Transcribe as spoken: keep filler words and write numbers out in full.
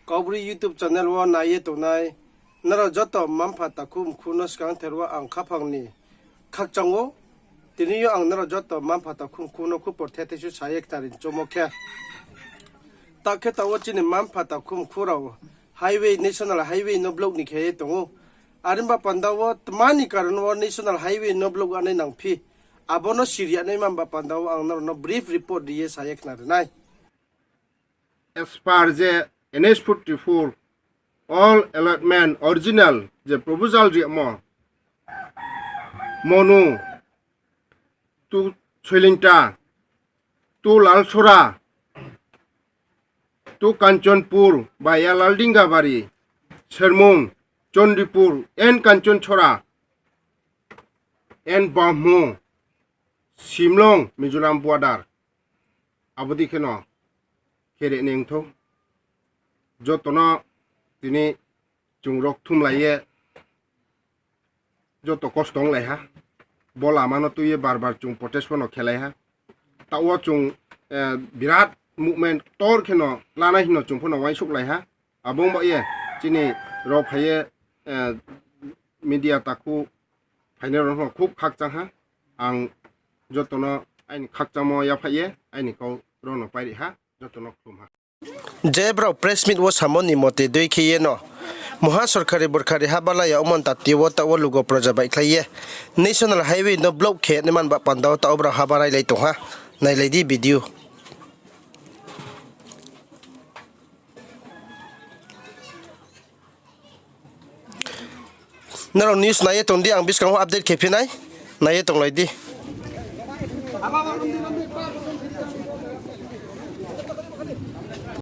Kaubru YouTube channel wo nai ye tongnai nrao joto mma-mpha takhu mkhu no skangther wo ang khaphang ni khakchang ou. Tini yo ang nrao joto mma-mpha takhu mkhu no khupor the thaisu sa ye khnari choungmo khe, ta khe taoh wo chini mma-mpha takhu mkhu rao highway, national highway no block ni khe ye tong ou. Are himba panda wo tma ni karon wo national highway no block anai nangphi, abo no siri anai mamba panda wo ang nrao no brief report ri ye sa ye khnari nai. As per je N H forty-four, all allotment original je proposal rimo, Monu to Soilinta to Lalsora to Kanchanpur via Laldingabari, Sermung, Chandipur and Kanchanchora and Bamhu, Simlong, Mizoram border. Abo dei kheno khe re nai ong thou. Joto no tini chung rokthumlai ye joto kosto onglai ha. Bo lama no tui ye bar bar chung protest pho no khelai ha. Taoh wo chung birat movement ktor kheno lanai hing no chung pho no uaingsouhlai ha. Abo ong ba ye chini rao phai ye media takhu phainai rao no khub khakchang ha. Ang joto no aini khakchangmo yaphaih ye aini kau rao no pairi ha. Joto no khlum ha. Je brao press meet wo samo ni mote dei khe ye no, muha sorkari borkari haba la ya ongmo ni tati wo taoh wo lugo proja baihkhlai ye national highway no block khe nai man ba panda wo taoh wo brao haba railai tong ha. Nailai di video. Nrao news nai ye tong di, ang buskang wo update khe phi nai. Nai ye tonglai di.